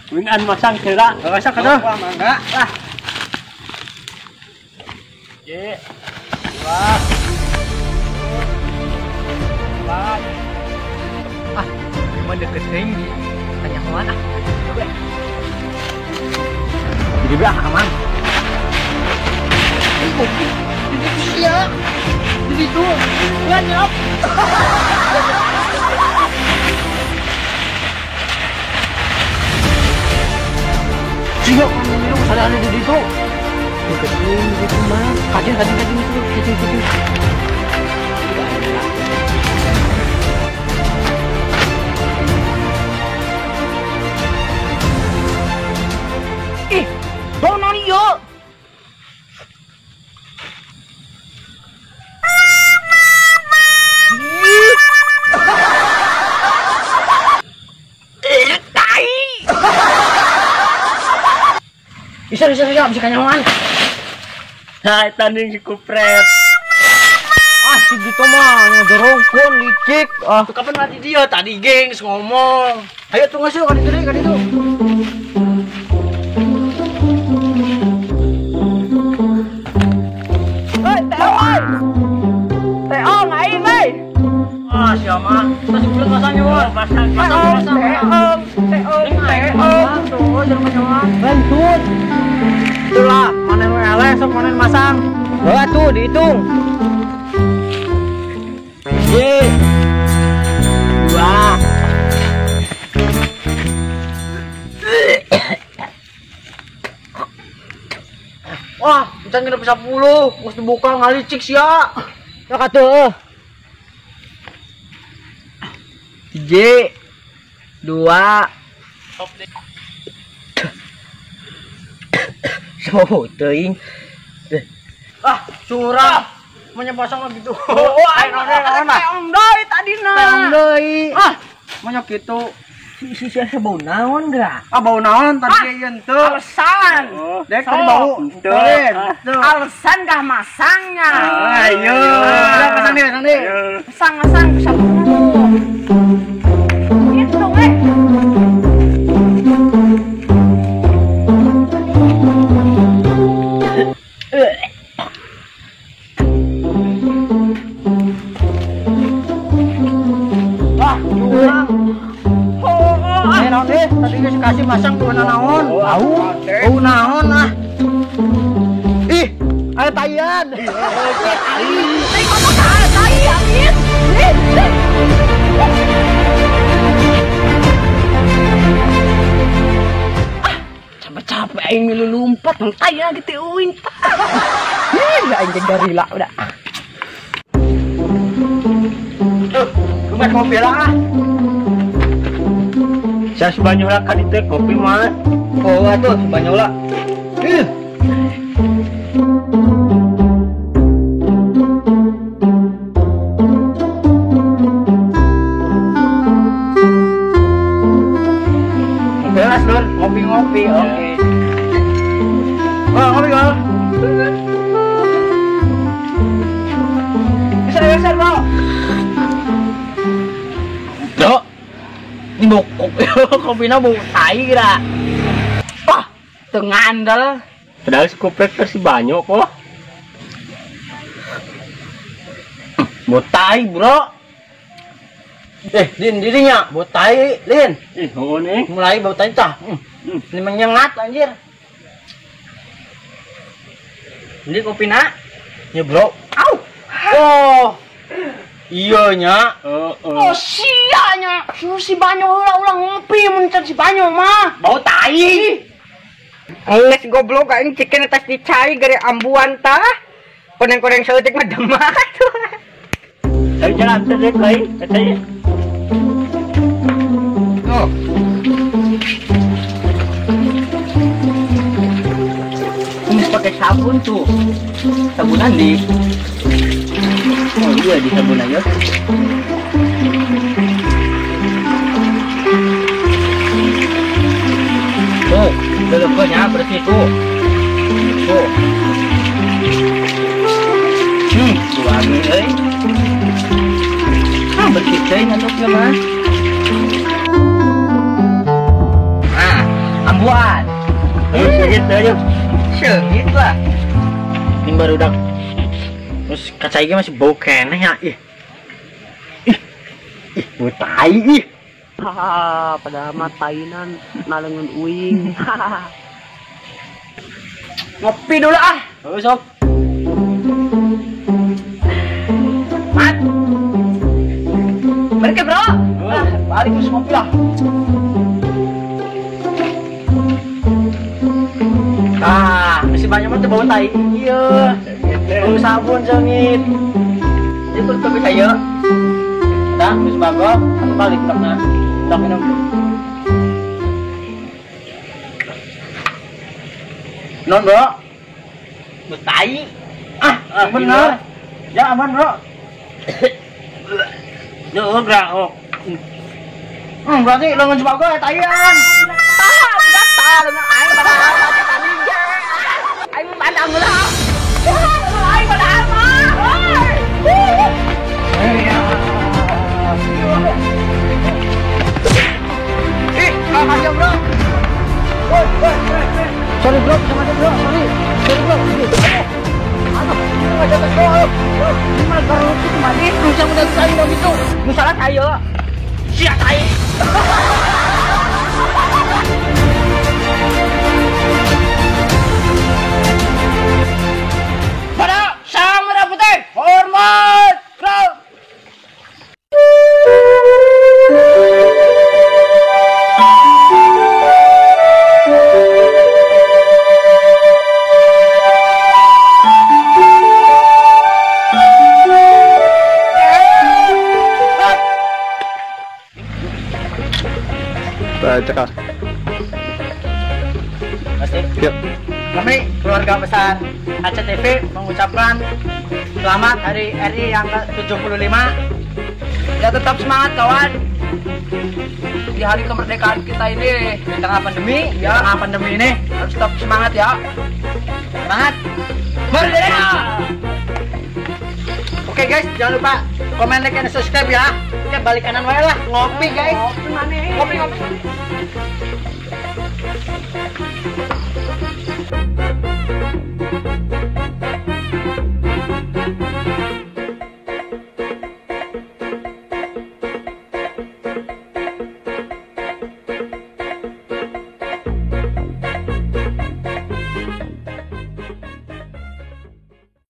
Wingan masang kira. Masang kada. Wah, mangga lah. Ye. Wah. Empat. Ah, cuma deket tinggi. Tanya kemana? Coba. Jadi belah aman. Kopi. Di situ ya. Di situ. Nganyap. Jika kamu minum sadar di situ. Deket di situ mah. Kajian kajian itu, kajian. Ih, bau nani yo. Bisa bisa kanyawan. Hai, tanding si kupret. Ah, si gitu mah ngedorongkeun licik. Ah, tuh kapan mati dia tadi gengs ngomong. Ayo tunggu sih kan itu deh, kan itu. Hei, Teon. Teon, aing euy. Ah, siapa? Tas bulat masangnya, Won. Pasang, pasang. Teon, Teon, Teon. Tuh, jangan kanyawan. Bentut. Itulah, mana nu eleh sok mana nu masang. Heuh atuh dihitung. 1 2 Wah, encan genep 10, geus dibuka ngalicik sia. Ya katuh. 1 2 So, teuing. Ah, curang. Manya pasang mah gitu. Oh, aing teong deui tadina. Teong deui. Ah, manya kitu. Si si bau naon geura? Ah, bau naon tadi ieu henteu. Alasan. Dek tadi bau. Henteu. Alasan kah masangnya? Ayo. Udah pasang deh, pasang deh. Pasang-pasang 10. Hitung eh. Wah, curang. Naon deh, tadi geus kasih masang dua naon. Bau, bau naon ah. Ih, aya taian. Tai ngomong ka tai amin. Ah, capek-capek aing milu lompat nang tai lagi teh euing. Ih, aing jeung garila udah. Tuh, kumaha kopi lah. Saya sebanyola kan itu kopi mah. Oh, atuh sebanyola. Ih. Belas lur, ngopi-ngopi, oke. Oh, ngopi kok. Bisa, Bro. Dok. Ini bau kopinya bau tai kira. Wah, teu ngandel. Padahal si kupret versi banyak kok. Bau tai, Bro. Lin dirinya bau tai, Lin. Ih, oh nih. Mulai bau tai tah. Ini menyengat anjir. Beli kopi nak. Ya, Bro. Au. Oh. Iya nya. Oh sia nya. Si Banyo heula ulah ngopi mun si Banyo mah. Bau tai. Nges goblok aing cikeun atas dicai gere ambuan tah. Koneng-koneng saeutik mah demak atuh. Ayo jalan sedek lain, katanya. Oh. Ini pakai sabun tuh. Sabunan di. Oh iya di sabun aja. Tuh, lelepannya bersih tuh. Tuh. Wangi euy. Ah, bersih teh ngantuknya mah. Ah, Ambuan. Ayo seungit ayo. Seungit lah. Ini baru udah. Terus kaca ini masih bau keneh ya. Ih. Ih. Ih, bau tai ih. Hahaha, padahal mah tainan nalengeun uing. Hahaha. Ngopi dulu ah. Ayo sob. Mat. Mereka bro. Ah, balik terus ngopi lah. Ah, masih banyak banget bau tai. Iya. Bau sabun sengit. Itu kopi saya. Dah, terus bagok, atau balik dokna. Dok minum. Non, bro. Bau tai. Ah, bener. Ya aman, bro. Duh, bro. Berarti lengan sebago ya taian. Tah, budak tah lengan aing padahal mah tani ge. Aing pandang heula. Lengan aing padahal mah. Ih, kalah bro. Woi, woi, woi. Sorry bro, sama aja bro, sorry. Sorry bro. Aduh, ini mah jatuh bro. Ini mah baru kembali, lu yang udah saya dong itu. Lu salah saya. Sia tai. Pada sang merah putih, hormat, bro. Baca. Pasti. Yuk. Kami keluarga besar ACTV mengucapkan selamat Hari RI yang ke-75. Ya tetap semangat kawan. Di hari kemerdekaan kita ini di tengah pandemi, ya. Di tengah pandemi ini harus tetap semangat ya. Semangat. Merdeka. Oke guys, jangan lupa komen, like, and subscribe ya. Oke, balik kanan wae lah, ngopi guys. Ngopi. Ngopi.